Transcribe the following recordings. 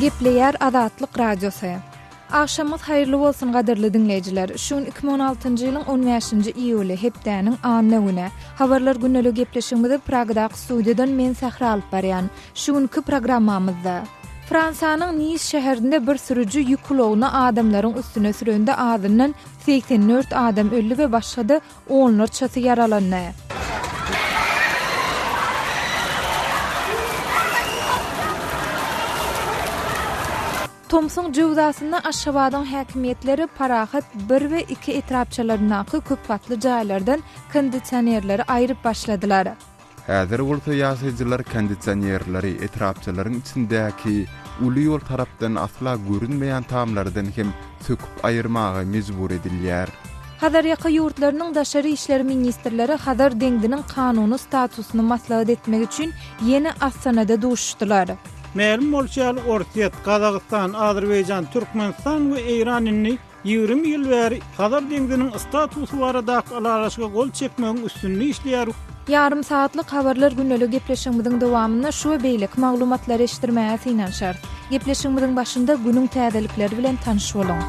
Gepleýär Azatlyk Radiosy. Agşamyňyz haýyrly bolsun gadyrly diňleýjiler. Şu gün 2016-njy ýylyň 15-nji iýuly, hepdäniň anna güni. Habarlar gündeliği gepleşigimizi Pragadaky studiýadan men Sähra alyp barýan. Şu günki programmamyzda. Fransiýanyň Nis şäherinde bir sürüji ýük ulagyny adamlaryň üstüne sürende azyndan 84 adam öldi we başga-da onlarçasy ýaralandy. Tomsuň jöwzasynda Aşgabadyň häkimiýetleri Parahat bir we iki etrapçalaryndaky köpgatly jaýlardan kondisionerleri aýryp başladylar. Häzir bolsa ýaşaýjylar kondisionerleri etrapçalaryň içindäki uly ýol tarapdan asla görünmeýän tamlardan hem söküp aýyrmaga mejbur edilýär. Hazarýaka ýurtlarynyň daşary işler ministrleri Hazar deňziniň kanuny statusyny maslahat etmek üçin ýene Astanada duşuşdylar. Mälim bolşy ýaly, Orsýet, Gazagystan, Azerbaýjan, Türkmenistan we Eýran indi 20 ýyl bäri Hazar deňziniň statusy baradaky ylalaşyga gol çekmegiň üstünde işleýär. Ýarym sagatlyk Habarlar gündeliği gepleşigimiziň dowamynda şu we beýleki maglumatlary eşitdirmäge synanyşarys. Gepleşigimiziň başynda günüň täzelikleri bilen tanyş boluň.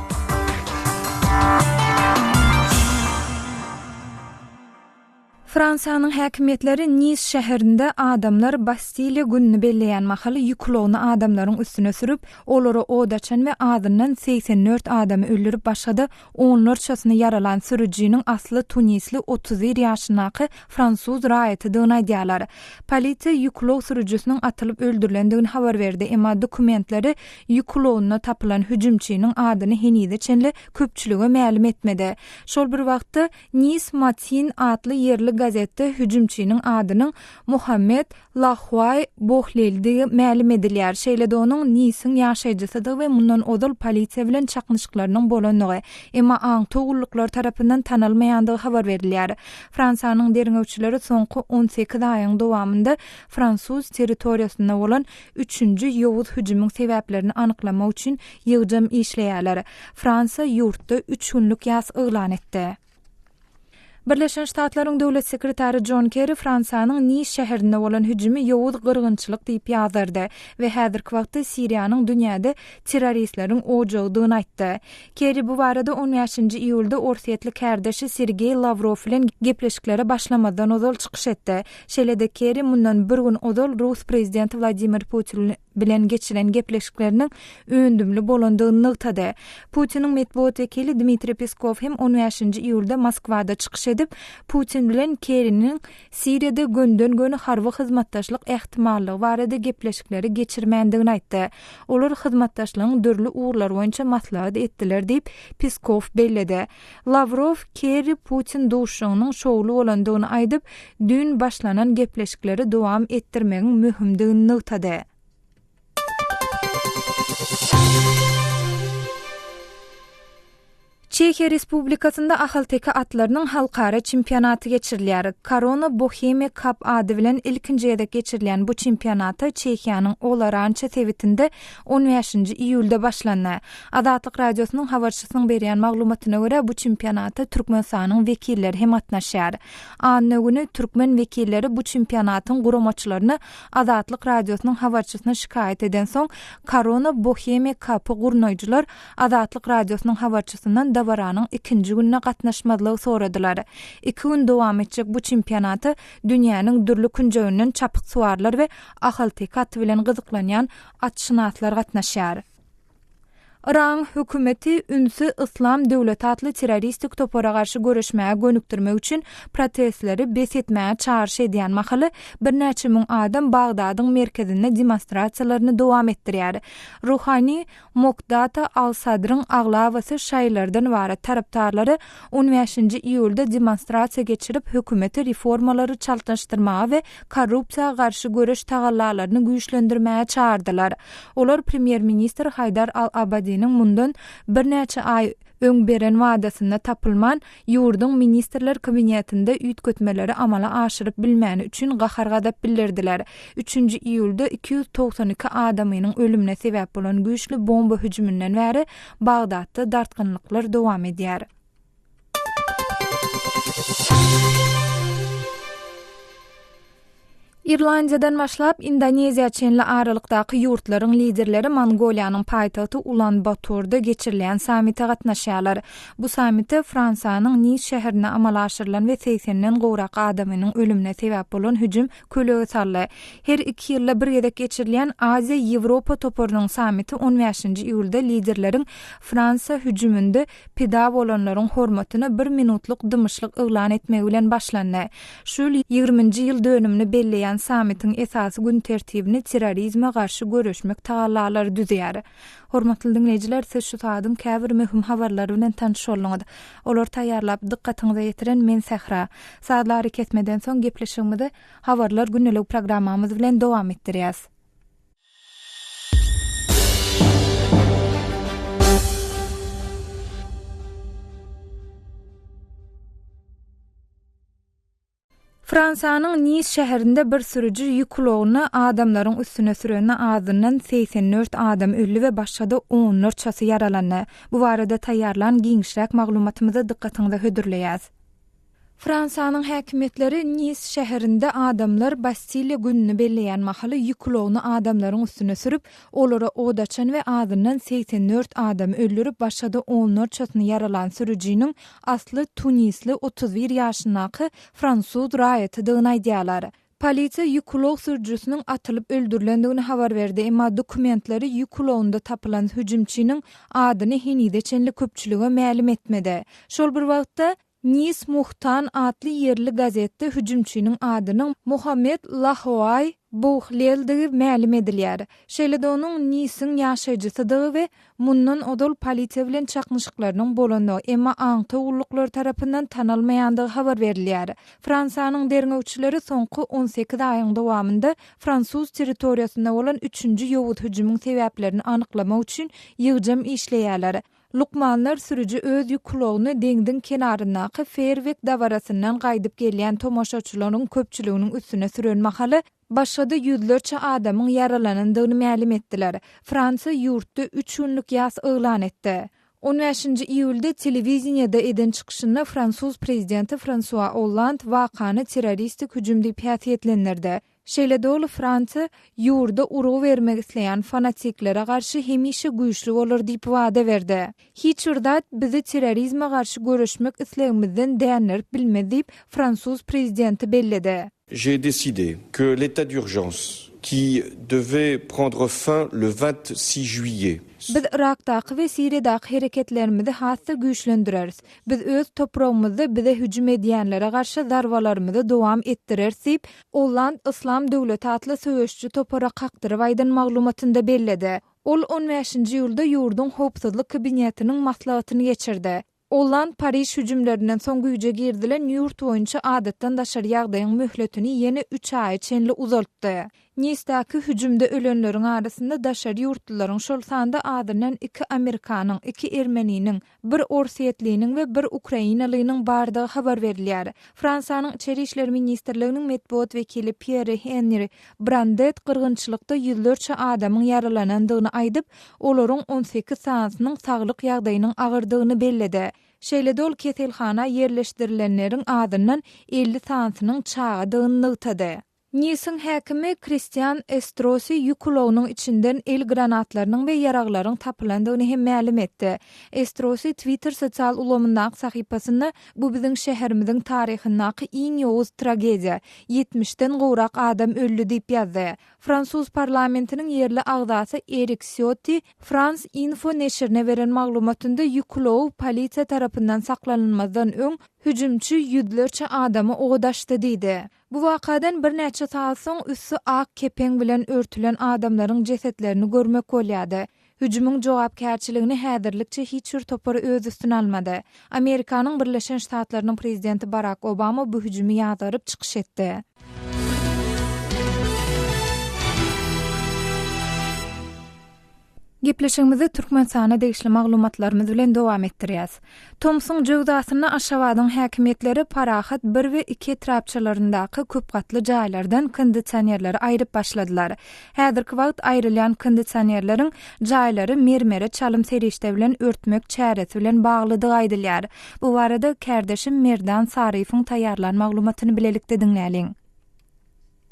Fransiýanyň häkimiýetleri Nis şäherinde adamlar Bastiliýa gününi belleýän mahaly ýük ulagyny adamlaryň üstüne sürüp, olara od açan we azyndan 84 adamy öldürip başga-da onlarçasyny ýaralan sürüjiniň asly tunisli 31 ýaşyndaky fransuz raýatydygyny aýdýarlar. Polisiýa ýük ulag sürüjisiniň atylyp öldürilendigini habar berdi, emma dokumentleri ýük ulagynda tapylan hüjümçiniň adyny henize çenli köpçülige mälim etmedi. Şol bir wagtda, Nis Matin atly ýerli gazetde hüjümçiniň adynyň Mohamed Lahuaý Bohlildigi mälim edilýär. Şeýle-de onuň Nisiň ýaşaýjysydygy we mundan ozal polisiýa bilen çaknyşyklarynyň bolandygy, emma aňtaw gulluklary tarapyndan tanalmaýandygy habar berilýär. Fransiýanyň derňewçileri soňky 18 aýyň dowamynda fransuz territoriýasynda bolan üçünji ýowuz hüjümiň sebäplerini anyklamak üçin ýygjam işleýärler. Fransiýa ýurtda üç günlük ýas yglan etdi. Birleşen Ştatlaryň Döwlet sekretary Jon Kerri Fransiýanyň Nis şäherinde bolan hüjümi ýowuz gyrgynçylyk diýip ýazgardy we häzirki wagtda Siriýanyň dünýäde terroristleriň ojagydygyny aýtdy. Kerri bu barada on bäşinji iýulda orsýetli kärdeşi Sergeý Lawrow bilen gepleşiklere başlamazdan ozal çykyş etdi. Şeýle-de Kerri mundan bir gün ozal rus prezidenti Wladimir Putin bilen geçiren gepleşikleriniň öndümli bolandygyny nygtady. Putiniň metbugat wekili Dmitriý Peskow hem on bäşinji iýulda Moskwada çykyş edip, Putin bilen Kerriniň Siriýada gönden-göni harby hyzmatdaşlyk ähtimallygy barada gepleşikleri geçirmändigini aýtdy. Olar hyzmatdaşlygyň dürli ugurlary boýunça maslahat etdiler diýip, Peskow belledi. Lawrow Kerri-Putin duşuşygynyň şowly bolandygyny aýdyp, düýn başlanan gepleşikleri dowam etdirmegiň möhümdigini nygtady. Çehiýa Respublikasynda ahalteke atlarynyň halkara çempionaty geçirilýär. Korona Bohemia Cup ady bilen ilkinji gezek geçirilýän bu çempionata Çehiýanyň Olarança sebitinde on bäşinji iýulda başlandy. Azatlyk Radiosynyň habarçysynyň berýän maglumatyna görä, bu çempionata Türkmenistanyň wekilleri hem gatnaşýar. Anna güni türkmen wekilleri bu çempionatyň guramaçylaryna Azatlyk Radiosynyň habarçysyna şikaýat edensoň, Korona Bohemia Cupy gurnaýjylar Azatlyk Radiosynyň habarçysyndan dabaranyň ikinji gününe gatnaşmazlygy soradylar. Iki gün dowam etjek bu çempionata dünýäniň dürli künjeginden çapyksuwarlar we ahalteke aty bilen gyzyklanýan atşynaslar gatnaşýar. Yragyň hökümeti ünsi Yslam döwleti atly terroristik topara garşy göreşmäge gönükdirmek üçin protestleri bes etmäge çagyryş edýän mahaly, birnäçe müň adam Bagdadyň merkezinde demonstrasiýalaryny dowam etdirýär. Ruhani Mokdata al-Sadryň aglabasy şaýylardan ybarat tarapdarlary on bäşinji iýulda demonstrasiýa geçirip, hökümeti reformalary çaltlaşdyrmaga we korrupsiýa garşy göreş tagallalaryny güýçlendirmäge çagyrdylar. Olar premýer-ministr Haýdar al-Abadiniň mundan birnäçe aý öň beren wadasynda tapylman, ýurduň Ministrler Kabinetinde üýtgetmeleri amala aşyryp bilmäni üçin gahar-gazap bildirdiler. Üçünji iýulda 292 adamynyň ölümine sebäp bolan güýçli bomba hüjüminden bäri Bagdatda dartgynlyklar dowam edýär. Irlandiýadan başlap, Indoneziýa çenli aralykdaky ýurtlaryň liderleri Mongoliýanyň paýtagty Ulan-Batorda geçirilýän sammite gatnaşýarlar. Bu sammite Fransiýanyň Nis şäherinde amala aşyrylan we segsenden gowrak adamynyň ölümine sebäp bolan hüjüm kölege saldy. Her iki ýylda bir gezek geçirilýän Aziýa-Ýewropa toparynyň sammiti on bäşinji iýulda liderleriň Fransiýa hüjüminde pida bolanlaryň hormatyna bir minutlyk dymyşlyk yglan etmegi bilen başlandy. Şu ýyl ýigriminji ýyl dönümini belleýän sammitiň esasy gün tertibini terrorizme garşy göreşmek tagallalary düzýär. Hormatly diňleýjiler, siz şu saadyň käbir möhüm habarlary bilen tanyş bolduňyz. Olary taýýarlap, dykgatyňyza ýetiren men Sähra. Sazly arakesmeden soň gepleşigimizi Habarlar gündelik programmamyz bilen dowam etdirýäs. Fransiýanyň Nis şäherinde bir sürüji ýük ulagyny adamlaryň üstüne sürende azyndan 84 adam öldi we başga-da onlarçasy ýaralandy. Bu barada taýýarlan giňişräk maglumatymyzy dykgatyňyza hödürleýäs. Fransiýanyň häkimiýetleri Nis şäherinde adamlar Bastiliýa gününi belleýän mahaly ýük ulagyny adamlaryň üstüne sürüp, olara od açan we azyndan 84 adamy öldürip, başga-da onlarçasyny ýaralan sürüjiniň asly tunisli 31 ýaşyndaky fransuz raýatydygyny aýdýarlar. Polisiýa ýük ulag sürüjisiniň atylyp öldürilendigini habar berdi, emma dokumentleri ýük ulagynda tapylan hüjümçiniň adyny henize çenli köpçülige mälim etmedi. Şol bir wagtda, Nis Muhtan atly ýerli gazetde hüjümçiniň adynyň Mohamed Lahoai Bouhleldigi mälim edilýär. Şeýle-de onuň Nisiň ýaşaýjysydygy we mundan ozal polisiýa bilen çaknyşyklarynyň bolandygy, emma aňtaw gulluklary tarapyndan tanalmaýandygy habar berilýär. Fransiýanyň derňewçileri soňky 18 aýyň dowamynda fransuz territoriýasynda bolan üçünji ýowuz hüjümiň sebäplerini anyklamak üçin ýygjam işleýärler. Lukmanlar sürüji öz ýük ulagyny deňziň kenaryndaky feýerwek dabarasyndan gaýdyp gelýän tomaşaçylaryň köpçüliginiň üstüne süren mahaly, başga-da ýüzlerçe adamyň ýaralanandygyny mälim etdiler. Fransiýa ýurtda üç günlük ýas yglan etdi. On bäşinji iýulda telewideniýede eden çykyşynda fransuz prezidenti Fransua Olland wakany terroristik hüjüm diýip häsiýetlendirdi. Şeýle-de ol Fransiýa ýurda urgy bermek isleýän fanatiklere garşy hemişe güýçli bolar diýip wada berdi. Hiç bir zat bizi terrorizme garşy göreşmek islegimizden dändirip bilmez diýip, fransuz prezidenti belledi. J'ai décidé que l'état d'urgence qui devait prendre fin le 26 juillet, Biz Yrakdaky we Siriýadaky hereketlerimizi has-da güýçlendireris. Biz öz topragymyzda bize hüjüm edýänlere garşy zarbalarymyzy dowam etdireris diýip, Olland Yslam döwleti atly söweşiji topara kakdyryp aýdan maglumatynda belledi. Ol on bäşinji iýulda ýurduň Howpsuzlyk kabinetiniň maslahatyny geçirdi. Olland Pariž hüjümlerinden soň güýje girizilen ýurt boýunça adatdan daşary ýagdaýyň möhletini ýene üç aýa çenli uzaltdy. Nisdäki hüjümde ölenleriň arasynda daşary ýurtlularyň, şol sanda azyndan iki amerikanyň, iki ermeniniň, bir orsýetliniň we bir ukrainalynyň bardygy habar berilýär. Fransiýanyň Içeri işler ministrliginiň metbugat wekili Pýerre-Henri Brandet gyrgynçylykda ýüzlerçe adamyň ýaralanandygyny aýdyp, olaryň 18 sanysynyň saglyk ýagdaýynyň agyrdygyny belledi. Şeýle-de ol keselhana ýerleşdirilenleriň azyndan 50 sanysynyň çagadygyny nygtady. Nisiň häkimi Kristian Estrosi ýük ulagynyň içinden el granatlarynyň we ýaraglaryň tapylandygyny hem mälim etdi. Estrosi Twitter sosial ulgamyndaky sahypasynda Bu biziň şäherimiziň taryhyndaky iň ýowuz tragediýa, ýetmişden gowrak adam öldi diýip ýazdy. Fransuz parlamentiniň ýerli agzasy Erik Sýotti France Info neşirine beren maglumatynda ýük ulagy polisiýa tarapyndan saklanylmazdan öň hüjümçi ýüzlerçe adamy od açdy diýdi. Bu wakadan birnäçe sagat soň üsti ak kepeň bilen örtülen adamlaryň jesetlerini görmek bolýardy. Hüjümiň jogapkärçiligini häzirlikçe hiç bir topar öz üstüne almady. Amerikanyň Birleşen Ştatlarynyň prezidenti Barak Obama bu hüjümi ýazgaryp çykyş etdi. Gepleşigimizi Türkmenistana degişli maglumatlarymyz bilen dowam etdirýäs. Tomsuň jöwzasynda Aşgabadyň häkimiýetleri Parahat bir we iki etrapçalaryndaky köp gatly jaýlardan kondisionerleri aýryp başladylar. Häzirki wagt aýrylýan kondisionerleriň jaýlary mermere çalym serişde bilen örtmek çäresi bilen baglydygy aýdylýar. Bu barada kärdeşim Merdan Saryýewiň taýýarlan maglumatyny bilelikde diňläliň.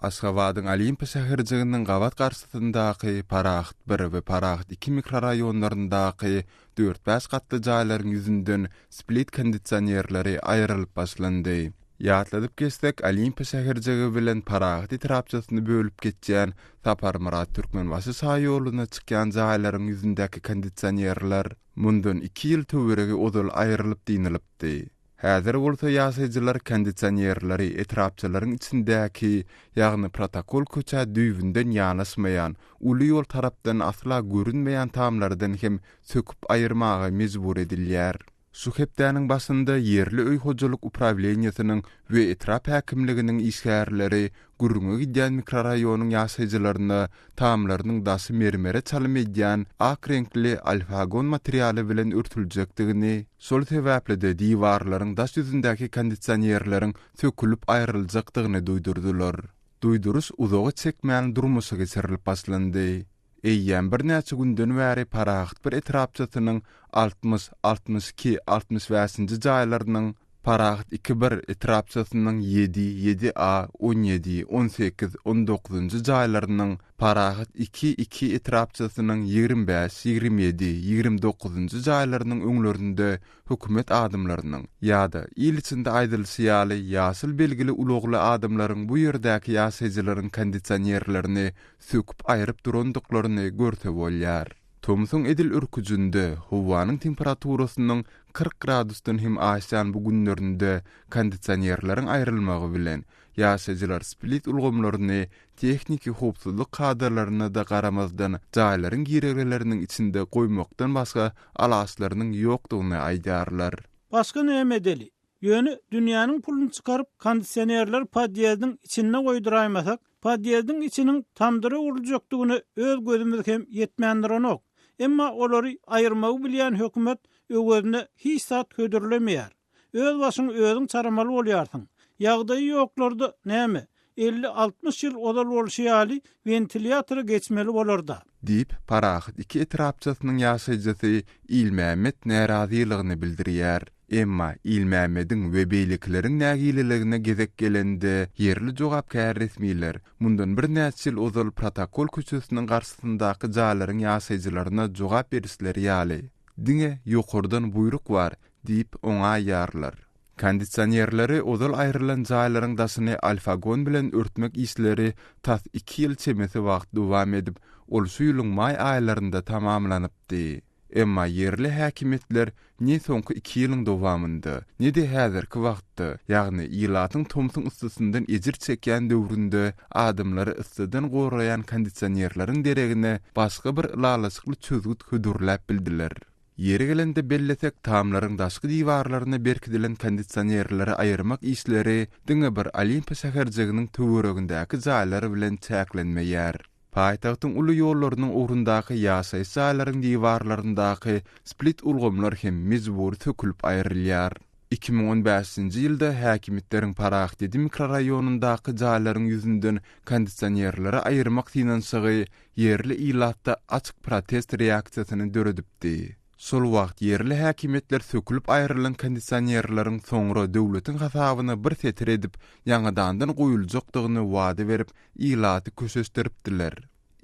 Aşgabadyň Olimpiýa şäherjiginiň gabat garşysyndaky Parahat bir we Parahat iki mikroraýonlaryndaky dört-bäş gatly jaýlaryň ýüzünden split kondisionerleri aýrylyp başlandy. Ýatladyp geçsek, Olimpiýa şäherjigi bilen Parahat etrapçasyny bölüp geçýän Saparmyrat Türkmenbaşy şaýoluna çykýan jaýlaryň ýüzündäki kondisionerler mundan iki ýyl töweregi ozal aýrylyp dynylypdy. Häzir bolsa ýaşaýjylar kondisionerleri etrapçalaryň içindäki, ýagny protokol köçä düýbünden ýanaşmaýan, uly ýol tarapdan asla görünmeýän tamlardan hem söküp aýyrmaga mejbur edilýär. Şu hepdäniň başynda ýerli öý hojalyk uprawleniýesiniň we etrap häkimliginiň işgärleri gürrüňi gidýän mikroraýonyň ýaşaýjylaryna tamlarynyň daşy mermere çalym edýän ak reňkli alfagon materialy bilen örtüljekdigini, şol sebäpli-de diwarlaryň daş ýüzündäki kondisionerleriň sökülip aýryljakdygyny duýdurdylar. Duýduryş uzaga çekmän durmuşa geçirilip başlandy. Eýýäm birnäçe günden bäri Parahat bir etrapçasynyň 60, 62, 65-nji jaýlarynyň, Parahat iki bir etrapçasynyň ýedi, ýedi A, 17, 18, on dokuzynjy jaýlarynyň, Parahat iki, iki etrapçasynyň 25, 27, 29-njy jaýlarynyň öňlerinde hökümet adamlarynyň, ýa-da, il içinde aýdylyşy ýaly, ýaşyl belgili ulagly adamlaryň bu ýerdäki ýaşaýjylaryň kondisionerlerini söküp aýryp durandyklaryny görse bolýar. Tomsuň edil ürküjinde, howanyň temperaturasynyň 40 gradusdan hem aşýan bu günlerinde kondisionerleriň aýrylmagy bilen, ýaşaýjylar split ulgamlaryny tehniki howpsuzlyk kadalaryna-da garamazdan jaýlaryň girelgeleriniň içinde goýmakdan başga alaçlarynyň ýokdugyny aýdýarlar. Başga näme edeli? Ýöne dünýäniň puluny çykaryp kondisionerleri podýezdiň içinde goýduraýmasak, podýezdiň içiniň tamdyra öwrüljekdigine öz gözümiz hem ýetmän duranok. Emma olary aýyrmagy bilýän hökümet öwezine hiç zat hödürlemeýär. Öz başyňy özüň çaramaly bolýarsyň. Ýagdaýy ýoklarda näme, 50-60 ýyl ozal bolşy ýaly wentilýatora geçmeli bolar-da. Diýip, Parahat iki etrapçasynyň ýaşaýjysy Ilmämmet närazylygyny bildirýär. Emma Ilmämmediň we beýlekileriň nägileligine gezek gelende, ýerli jogapkär resmiler mundan birnäçe ýyl ozal Protokol köçesiniň garşysyndaky jaýlaryň ýaşaýjylaryna jogap berişleri ýaly, diňe ýokardan buýruk bar diýip oňaýýarlar. Kondisionerleri ozal aýrylan jaýlaryň daşyny alfagon bilen örtmek işleri tas iki ýyl çemesi wagt dowam edip, ol şu ýylyň maý aýlarynda tamamlanypdy. Emma ýerli häkimiýetler ne soňky iki ýylyň dowamynda, ne-de häzirki wagtda, ýagny ilatyň tomsuň yssysyndan ejir çekýän döwründe adamlary yssydan goraýan kondisionerleriň deregine başga bir ylalaşykly çözgüt hödürläp bildiler. Ýeri gelende bellesek, tamlaryň daşky diwarlaryna berkidilen kondisionerleri aýyrmak işleri diňe bir Olimpiýa şäherjiginiň töweregindäki jaýlar bilen çäklenmeýär. Paýtagtyň uly ýollarynyň ugrundaky ýaşaýyş jaýlaryň diwarlaryndaky split ulgamlar hem mejbury sökülip aýrylýar. 2015-nji ýylda häkimiýetleriň Parahat-ýedi mikroraýonyndaky jaýlaryň ýüzünden kondisionerleri aýyrmak synanyşygy ýerli ilatda açyk protest reaksiýasyny döredipdi. Şol wagt ýerli häkimiýetler sökülip aýrylan kondisionerleriň soňra döwletiň hasabyna bir setir edip, ýaňadandan goýuljakdygyny wada berip, ilaty köşeşdiripdiler.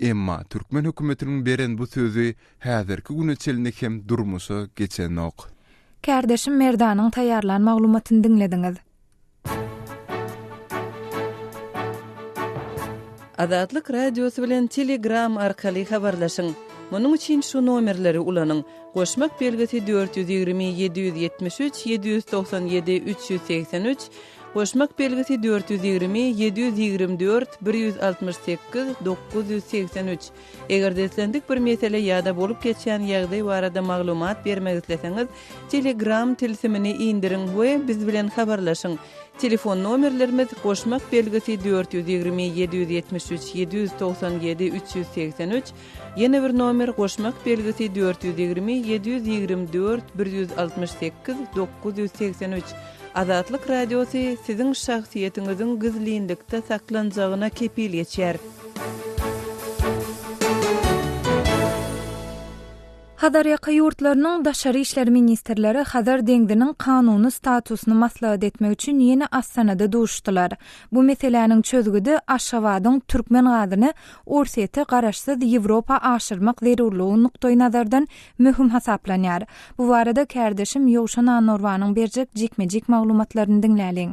Emma türkmen hökümetiniň beren bu sözi häzirki güne çenli hem durmuşa geçenok. Kärdeşim Merdanyň taýýarlan maglumatyny diňlediňiz. Azatlyk Radiosy bilen Telegram arkaly habarlaşyň! Munuň üçin şu nomerleri ulanyň, goşmak belgisi 420 773 797 383, goşmak belgisi 420 724 168 983. Eger-de islendik bir mesele ýa-da bolup geçýän ýagdaý barada maglumat bermek isleseňiz, Telegram tilsimini indiriň we biz bilen habarlaşyň. Telefon nomerlerimiz, goşmak belgisi 420 773 797 383, ýene bir nomer, goşmak belgisi 420 724 168 983. Azatlyk Radiosy siziň şahsyýetiňiziň gizlinlikde saklanjagyna kepil geçýär. Hazarýaka ýurtlarynyň daşary işler ministrleri Hazar deňziniň kanuny statusyny maslahat etmek üçin ýene Astanada duşuşdylar. Bu meseläniň çözgüdi Aşgabadyň türkmen gazyny Orsýete garaşsyz Ýewropa aşyrmak zerurlygy nukdaýnazardan möhüm hasaplanýar. Bu barada kärdeşim Ýowşan Annorbanyň berjek jikme-jik maglumatlaryny diňläliň.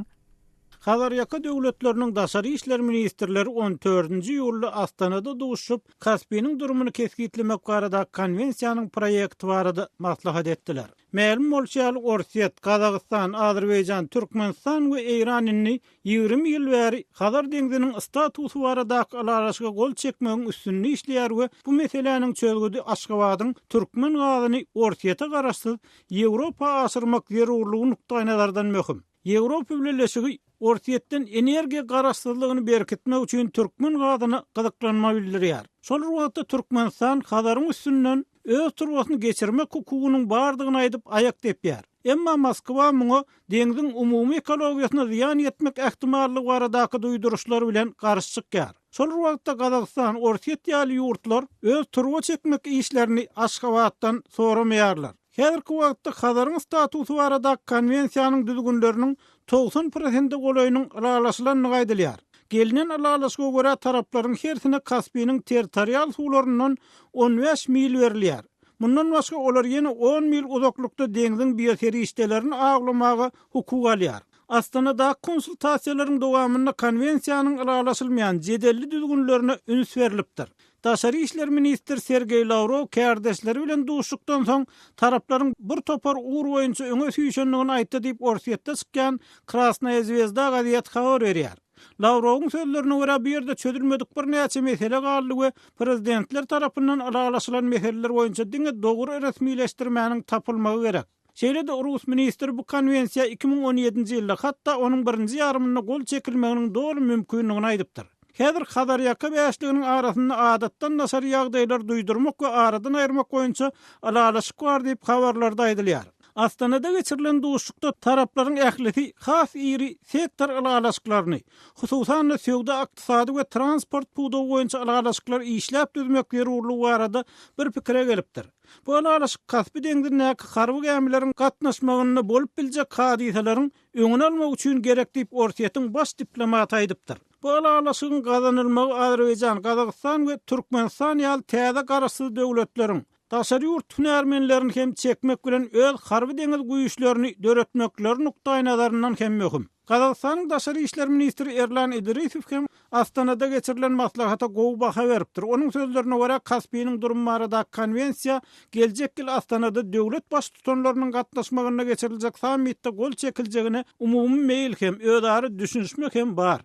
Hazarýaka döwletleriniň daşary işler ministrleri on dördünji iýulda Astanada duşuşyp, Kaspiniň durumyny kesgitlemek baradaky konwensiýanyň proýekti barada maslahat etdiler. Mälim bolşy ýaly, Orsýet, Gazagystan, Azerbaýjan, Türkmenistan we Eýran indi 20 ýyl bäri Hazar deňziniň statusy baradaky ylalaşyga gol çekmegiň üstünde işleýär we bu meseläniň çözgüdi Aşgabadyň türkmen gazyny Orsýete garaşsyz Ýewropa aşyrmak zerurlygy nukdaýnazardan möhüm. Ýewropa Bileleşigi Orsýetden energiýa garaşsyzlygyny berkitmek üçin türkmen gazyna gyzyklanma bildirýär. Şol bir wagtda Türkmenistan Hazaryň üstünden öz turbasyny geçirmek hukugynyň bardygyny aýdyp aýak depýär. Emma Moskwa muňa deňziň umumy ekologiýasyna zyýan ýetmek ähtimallygy baradaky duýduryşlar bilen garşy çykýar. Şol bir wagtda Gazagystan, Orsýet ýaly ýurtlar öz turba çekmek işlerini Aşgabatdan soramaýarlar. Häzirki wagtda Hazaryň statusy baradaky konwensiýanyň düzgünleriniň 90 prosente golaýynyň ylalaşylandygy aýdylýar. Gelnen ylalaşyga görä taraplaryň hersine Kaspiniň territorial suwlaryndan 15 mil berilýär. Mundan başga olar ýene on mil uzaklykda deňziň bioserişdelerini awlamaga hukuk alýar. Astanadaky konsultasiýalaryň dowamynda konwensiýanyň ylalaşylmaýan jedelli düzgünlerine üns berlipdir. Daşary işler ministri Sergeý Lawrow kärdeşleri bilen duşuşykdan soň, taraplaryň bir topar ugur boýunça öňe süýşendigini aýtdy diýip, Orsýetde çykýan Krasnaýa Zwezda gazeti habar berýär. Lawrowyň sözlerine görä, bu ýerde çözülmedik birnäçe mesele galdy we prezidentler tarapyndan ylalaşylan meseleler boýunça diňe dogry resmileşdirmäniň tapylmagy gerek. Şeýle-de rus ministri bu konwensiýa 2017-nji ýylda, hatda onuň birinji ýarymynda gol çekilmeginiň doly mümkindigini aýdypdyr. Häzir Hazarýaka bäşliginiň arasynda adatdan daşary ýagdaýlary duýdurmak we aradan aýyrmak boýunça ylalaşyk bar diýip, habarlarda aýdylýar. Astanada geçirilen duşuşykda taraplaryň ählisi has iri sektor ylalaşyklaryny, hususan-da, söwda-ykdysady we transport pudagy boýunça ylalaşyklary işläp düzmek zerurlygy barada bir pikire gelipdir. Bu ylalaşyk Kaspi deňzindäki harby gämileriň gatnaşmagynda bolup biljek hadysalaryň öňüni almak üçin gerek diýip, Orsýetiň baş diplomaty aýdypdyr. Bu ylalaşygyň gazanylmagy Azerbaýjan, Gazagystan we Türkmenistan ýaly täze garaşsyz döwletleriň, daşary ýurt hünärmenlerini hem çekmek bilen öz harby-deňiz güýçlerini döretmekleri nukdaýnazaryndan hem möhüm. Gazagystanyň daşary işler ministri Erlan Idrisow hem Astanada geçirilen maslahata gowy baha beripdir. Onuň sözlerine görä, Kaspiniň durumy baradaky konwensiýa geljek ýyl Astanada döwlet Baştutanlarynyň gatnaşmagynda geçiriljek sammitde gol çekiljegine umumy meýil hem, özara düşünişmek hem bar.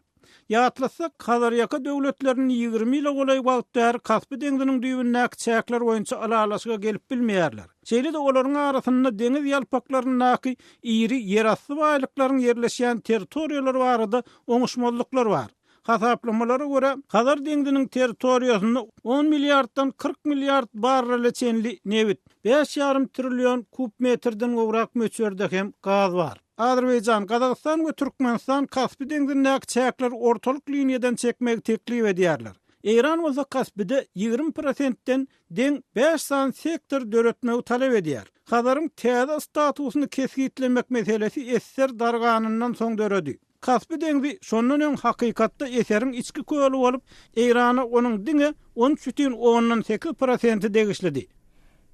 Ýatlatsak, Hazarýaka döwletlerini 20 ýyla golaý wagt bäri Kaspi deňziniň düýbündäki çäkler boýunça ylalaşyga gelip bilmeýärler. Şeýle-de olaryň arasynda deňiz ýalpaklaryndaky iri ýerasty baýlyklaryň ýerleşýän territoriýalary barada oňuşmazlyklar bar. Hasaplamalara görä, Hazar deňziniň territoriýasynda on milliarddan 40 milliard barrele çenli nebit, bäş ýarym trillion kub metrden gowrak möçberde hem gaz bar. Azerbaýjan, Gazagystan we Türkmenistan Kaspi deňzindäki çäkleri ortalyk liniýadan çekmegi teklip edýärler. Eýran bolsa Kaspide 20 prosentden deň bäş sany sektor döretmegi talap edýär. Hazaryň täze statusyny kesgitlemek meselesi ssr darganyndan soň döredi. Kaspi deňzi şondan öň hakykatda ssr-iň içki köli bolup, Eýrana onuň diňe 13,8 prosenti degişlidi.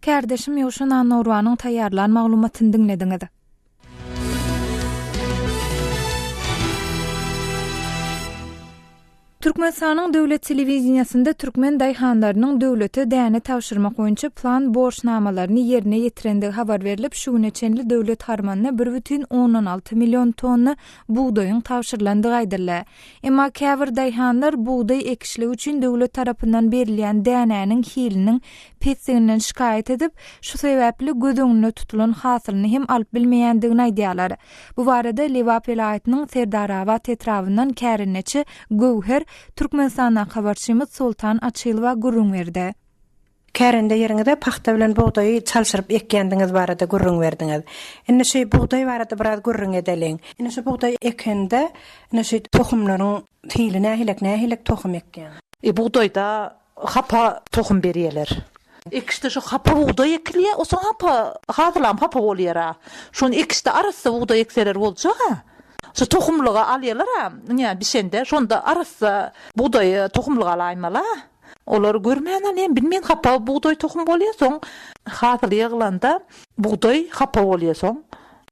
Kärdeşim Ýowşan Annagurbanyň taýýarlan maglumatyny diňlediňiz. Türkmenistanyň döwlet telewideniýesinde türkmen daýhanlarynyň döwlete däne tabşyrmak boýunça plan borçnamalaryny ýerine ýetirendigi habar berlip, şu güne çenli döwlet harmanyna bir bütin ondan alty million tonna bugdaýyň tabşyrylandygy aýdyldy. Emma käbir daýhanlar bugdaý ekişligi üçin döwlet tarapyndan berilýän dänäniň hiliniň pesdiginden şikaýat edip, şu sebäpli göz öňünde tutulan hasylyny hem alyp bilmeýändigini aýdýarlar. Bu barada Lebap welaýatynyň Serdarabat etrabyndan kärendeçi Göwher Türkmenistandaky habarçymyz Soltan Açylowa gürrüň berdi. Kärende ýeriňize pagta bilen bugdaýy çalşyryp ekýändigiňiz barada gürrüň berdiňiz. Indi şu bugdaý barada biraz gürrüň edeliň. Indi şu bugdaý ekende ine şu tohumlaryň hili nähilek, nähilek tohum ekýäňiz? Bugdaýda hapa tohum berýärler. Ekişde şo hapa bugdaý ekilýär, osaň hapa, hasylam hapa bolýar-a. Şony ekişde arassa bugdaý ekseler boljak-a. Şu tohumlyga alýarlar-a, ine, bişende, şonda arassa bugdaýy tohumlyga alaýmaly-a. Olar görmän alýan, bilmän hapa bugdaý tohum bolýar, soň hasyl ýyglanda bugdaý hapa bolýar soň.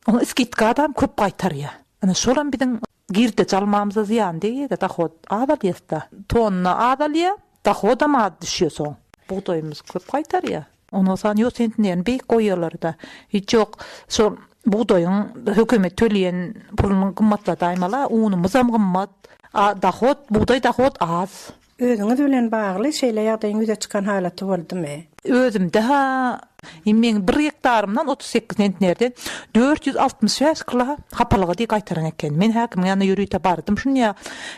Oňa skidkadam köp gaýtarýar. Ine, şolam biziň Girdeji almamyza zyýan degýär-de, dohod azalýas-da. Tonna azalýar, dohodam az düşýär soň. Bugdaýymyz köp gaýtarýar. Ondan soň ýok sentnerini beýik goýýarlar-da. Hiç ýok şol bugdaýyň hökümet töleýän puluny gymmatladaýmaly-a, unumyzam gymmat. A dohod, bugdaý dohod az. Özüňiz bilen bagly şeýle ýagdaýyň ýüze çykan halaty boldumy? Özümde-hä, meň bir gektarymdan 38 sentnerden 465 kilo hapalyga diý gaýtaran eken. Men häkimiň ýanyna ýörite bardym şunýa.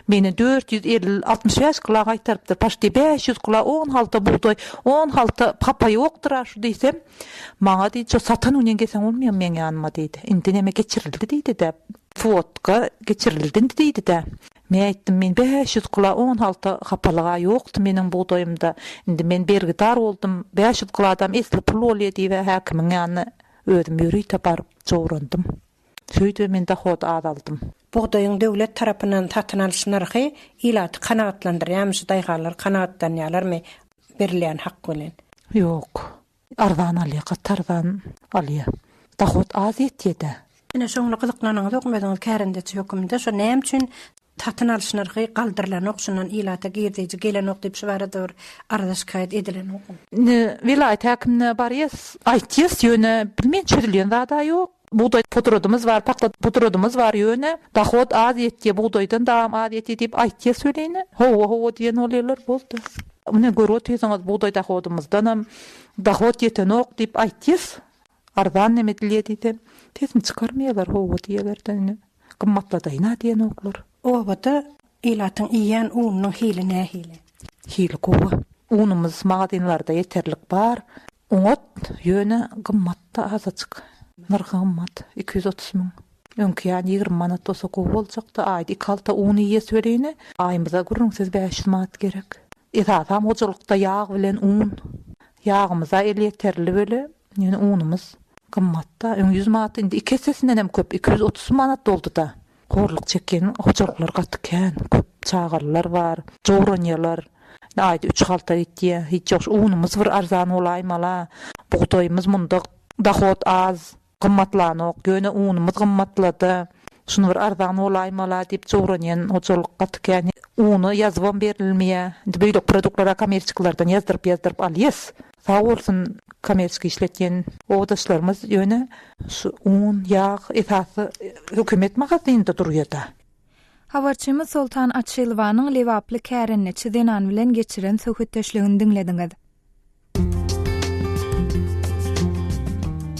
Meni 450, 65 kilo gaýtarypdyr. Paşti 500 kilo, on halta bugdaý, on halta hapa ýokdur-a şu diýsem, maňa diýdi, şo satan günden gelseň bolmaýar meň ýanyma diýdi. Indi neme geçirildi diýdi-de, swodka geçirildi indi diýdi-de. Men aýtdym, men 500 kula on halta hapalyg-a ýokdy meniň bugdaýymda. Indi men bergidar boldum, 500 kuladam esli pul bolýa diýib-ä häkimiň ýanyna özüm ýörite baryp jowrandym. Şeýdibem men dohod azaldym. Bugdaýyň döwlet tarapyndan satyn alyş nyrhy ilaty kanagatlandyrýarmy, şu daýhanlar kanagatlanýarlarmy berilýän hak bilen? Ýok. Arzan alýa, gaty arzan alýa. Dohod az ýetýä-dä. Ine şoňla gyzyklanaňyzokmy özüňiz kärendeçi höküminde şo näme üçin satyn alyş nyrhy galdyrylanok şundan ilata girdeýji gelenok diýip şu barada bir arza şikaýat edilenokmy? Indi welaýat häkimine barýas, aýtýas ýöne bilmen çözülýän zada ýok. Bugdaý potradymyz bar, pagta potradymyz bar ýöne dohod az ýetýä, bugdaýdan dagam az ýetýä diýip aýtýas welin, hawa hawa diýen bolýarlar, boldy. Ine görüp otyrsyňyz bugdaý dohodymyzdanam dohod ýetenok diýip aýtýas. Arzan neme edilýär diýsem, sesini çykarmaýarlar, hawa diýýärler-de indi gymmatladaýyn-a diýenoklar. Obada ilatyň iýýän ununyň hili nähili? Hili gowy. Unumyz magazynlarda ýeterlik bar. Oňat, ýöne gymmat-da azajyk. Nyrhy gymmat, 230 müň. Öňki ýaly 20 manat bolsa gowy boljakdy. Aýda iki halta un iýes welin, aýymyza gürrüňsiz 500 manat gerek. Esasam hojalykda ýag bilen un. Ýagymyza elýeterli weli, ýöne unumyz gymmat-da. Öň 100 manat, indi iki essesindenem köp, 230 manat boldy-da. Horluk çekýän hojalyklar gaty kän, köp çagalylar bar, jowranýalar. Aýda üç halta gitýä. Hiç ýok, şu unumyz bir arzan bolaýmal-a. Bugdaýymyz munda dohod az, gymmatlanok. Ýöne unumyz gymmatlady. Şuny bir arzan bolaýmal-a diýip jowranýan hojalyk gaty kän. Una ýazybam berilmeýär. Indi beýleki produktlara kommerçikilerden ýazdyryp-ýazdyryp alýas. Sag bolsun kommerçiki işletýän obadaşlarymyz ýöne şu un, ýag esasy hökümet magazynda durýada. Habarçymyz Soltan Açylowanyň lebaply kärendeçi zenan bilen geçiren söhbetdeşligini diňlediňiz.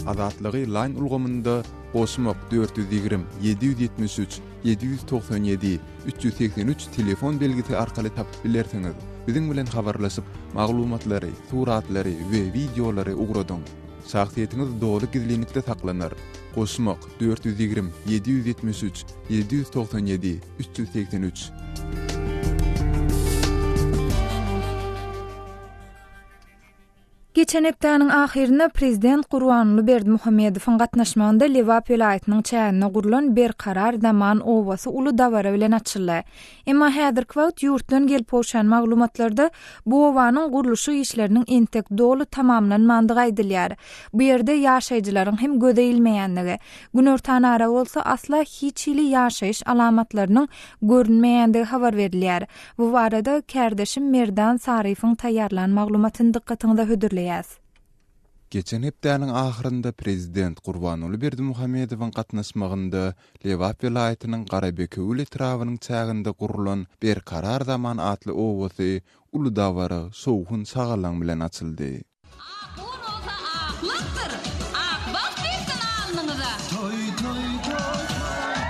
Azatlygy Line ulgamynda goşmak 420 773 797 383 telefon belgisi arkaly tapyp bilersiňiz. Biziň bilen habarlaşyp, maglumatlary, suratlary we wideolary ugradyň. Şahsyýetiňiz doly gizlinlikde saklanar. Goşmak, 420 773 797 383. Geçen hepdäniň ahyrynda prezident Gurbanguly Berdimuhamedowyň gatnaşmagynda Lebap welaýatynyň çäginde gurlan Berkarar zaman obasy uly dabara bilen açyldy. Emma häzirki wagt ýurtdan gelip gowşan maglumatlarda bu obanyň gurluşyk işleriniň entek doly tamamlanmandygy aýdylýar. Bu ýerde ýaşaýjylaryň hem göze ilmeýändigi, günortanara bolsa asla hiç hili ýaşaýyş alamatlarynyň görünmeýändigi habar berilýär. Bu barada kärdeşim Merdan Saryýewiň taýýarlan maglumatyny dykgatyňyza hödürleýäs. Geçen hepdäniň ahyrynda prezident Gurbanguly Berdimuhamedowyň gatnaşmagynda Lebap welaýatynyň Garabekewül etrabynyň çäginde gurlan Berkarar zaman atly obasy uly dabara, şowhun-şagalaň bilen açyldy. Ak un bolsa aklykdyr, ak bagt bersin alnyňyza. Toý toý toý toý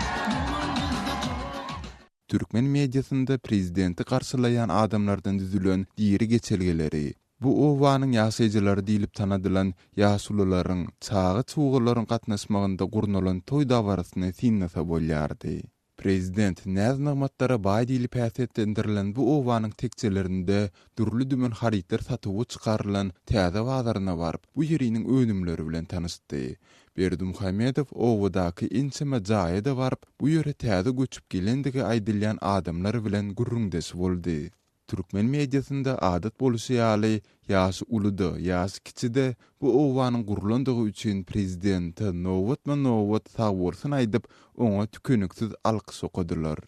bu gün bizde toý. Türkmen mediasynda prezidenti garşylaýan adamlardan düzülen diri geçelgeleri, bu obanyň ýaşaýjylary diýlip tanadylan ýaşulularyň, çaga-çugalaryň gatnaşmagynda gurnalan toý dabarasyny synlasa bolýardy. Prezident näz-nygmatlara baý diýlip häsiýetlendirilen bu obanyň tekjelerinde dürli-dümen harytlar satuwa çykarylan täze bazaryna baryp, bu ýeriniň önümleri bilen tanyşdy. Berdimuhamedow obadaky ençeme jaýa-da baryp, bu ýere täze göçüp gelendigi aýdylýan adamlar bilen gürrüňdeş boldy. Türkmen mediasynda adat bolşy ýaly, ýaşy uly-da, ýaşy kiçi-de bu obanyň gurlandygy üçin prezidente nobatma-nobat sagbolsun aýdyp, oňa tükeniksiz alkyş okadylar.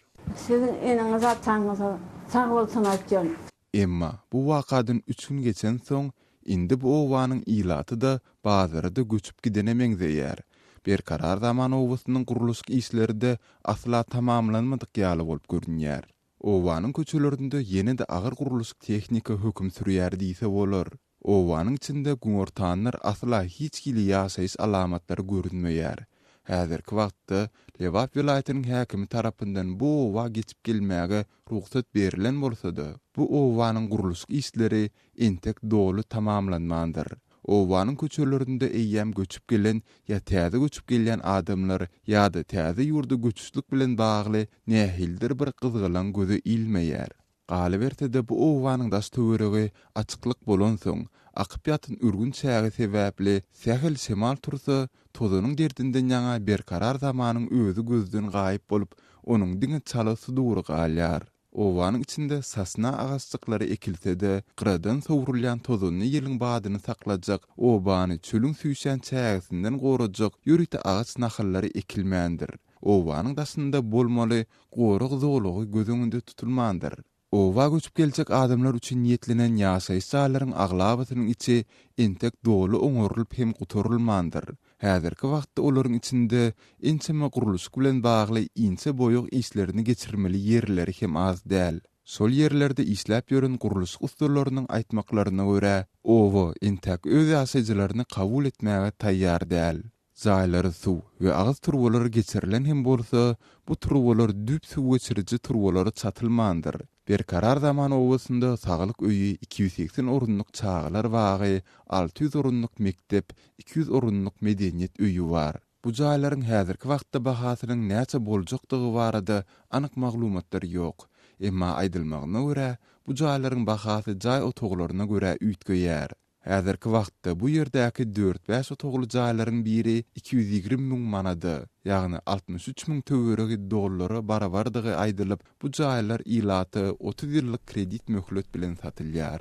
Siziň eneňiz ataňyza sagbolsun aýtýan. Emma bu wakadan üç gün geçensoň, indi bu obanyň ilaty-da, bazary-da göçüp gidene meňzeýär. Berkarar zaman obasynyň gurluşyk işleri-de asla tamamlanmadyk ýaly bolup görünýär. Obanyň köçelerinde ýene-de agyr gurluşyk tehnika höküm sürýär diýse bolar. Obanyň içinde günortanlar asla hiç hili ýaşaýyş alamatlary görünmeýär. Häzirki wagtda Lebap welaýatynyň häkimi tarapyndan bu oba geçip gelmäge rugsat berlen bolsa-da, bu obanyň gurluşyk işleri entek doly tamamlanmandyr. Obanyň köçelerinde eýýäm göçüp gelen ýa täze göçüp gelýän adamlar ýa-da täze ýurda göçüşlik bilen bagly nähilidir bir gyzgalaň göze ilmeýär. Galyberse-de bu obanyň daş-töweregi açyklyk bolansoň, akyp ýatan ürgün çäge sebäpli sähel şemal tursa, tozanyň derdinden ýaňa berkarar zamanyň özi gözden gaýyp bolup, onuň diňe çala sudury galýar. Obanyň içinde sosna agaçjyklary ekilse-de, gyradan sowrulýan tozanly ýeliň badyny saklajak, obany çölüň süýşýän çägesinden gorajak ýörite agaç nahallary ekilmändir. Obanyň daşynda bolmaly gorag zolagy göz öňünde tutulmandyr. Oba göçüp geljek adamlar üçin niýetlenen ýaşaýyş jaýlaryň aglabasynyň içi entek doly oňarylyp hem gutarylmandyr. Häzirki wagtda olaryň içinde ençeme gurluşyk bilen bagly inçe boýag işlerini geçirmeli ýerleri hem az däl. Şol ýerlerde işläp ýören gurluşyk ussalarynyň aýtmaklaryna görä, oba entäk öz ýaşaýjylaryny kabul etmäge taýýar däl. Jaýlara suw we agyz turbalary geçirilen hem bolsa, bu turbalar düýp suwgeçiriji turbalara çatylmandyr. Berkarar zaman obasynda saglyk öýi, 280 orunlyk çagalar bagy, 600 orunlyk mekdep, 200 orunlyk medeniýet öýi bar. Bu jaýlaryň häzirki wagtda bahasynyň näçe boljakdygy barada anyk maglumatlar ýok. Emma aýdylmagyna görä, bu jaýlaryň bahasy jaý otaglaryna görä üýtgeýär. Häzirki wagtda bu ýerdäki dört-bäş otagly jaýlaryň biri 220 müň manada, ýagny 63 müň töweregi dollara barabardygy aýdylyp, bu jaýlar ilata 30 ýyllyk kredit möhlet bilen satylýar.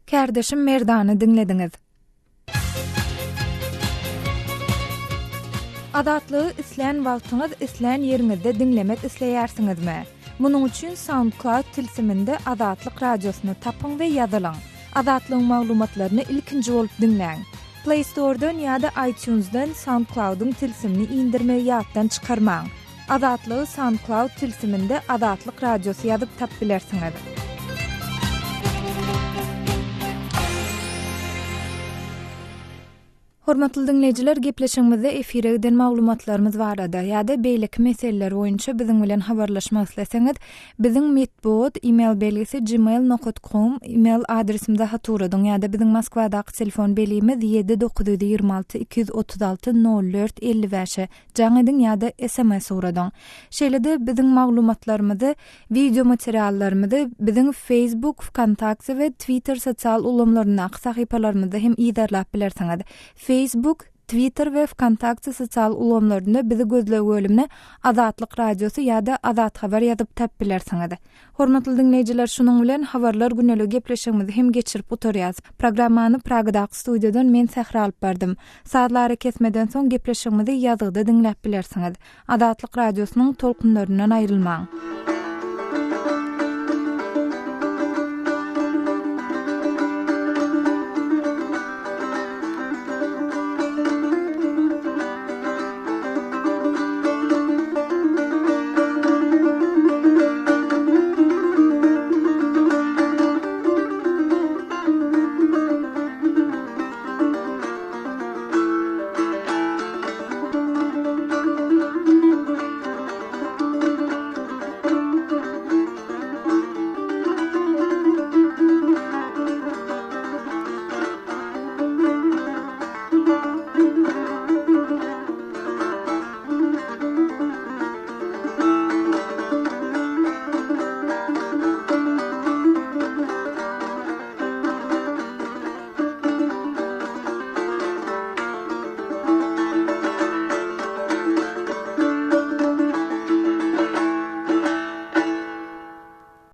Kärdeşim Merdany diňlediňiz. Azatlygy islän wagtyňyz, islän ýeriňizde diňlemek isleýärsiňizmi? Munuň üçin SoundCloud tilsiminde Azatlyk Radiosyny tapyň we ýazylyň. Azatlygyň maglumatlaryny ilkinji bolup diňläň. Play Store-dan ýa-da iTunes-dan SoundCloud-yň tilsimini indirmegi ýatdan çykarmaň. Azatlygy SoundCloud tilsiminde Azatlyk Radiosy ýazyp tap bilersiňiz. Hormatly diňleýjiler, gepleşigimizde efire giden maglumatlarymyz barada ýa-da beýleki meseleler boýunça biziň bilen habarlaşmak isleseňiz, biziň metbugat email belgisi gmail nokat com email adresimize hat ugradyň ýa-da biziň Moskwadaky telefon belgimiz 7 926 236 04 55-e jaň ediň ýa-da sms ugradyň. Şeýle-de biziň maglumatlarymyzy, wideo materiallarymyzy biziň Facebook, Wkontakte we Twitter sosial ulgamlaryndaky sahypalarymyzda hem yzarlap bilersiňiz. Facebook, Twitter we Wkontakte sosial ulgamlarynda bizi gözleg bölümine Azatlyk Radiosy ýa-da Azathabar ýazyp tap bilersiňiz. Hormatly diňleýjiler, şunuň bilen Habarlar güneligi gepleşigimizi hem geçirip gutarýas. Programmany Pragadaky studiýadan men Sähra alyp bardym. Sazly arakesmeden soň gepleşigimizi ýazgyda diňläp bilersiňiz. Azatlyk Radiosynyň tolkunlaryndan aýrylmaň!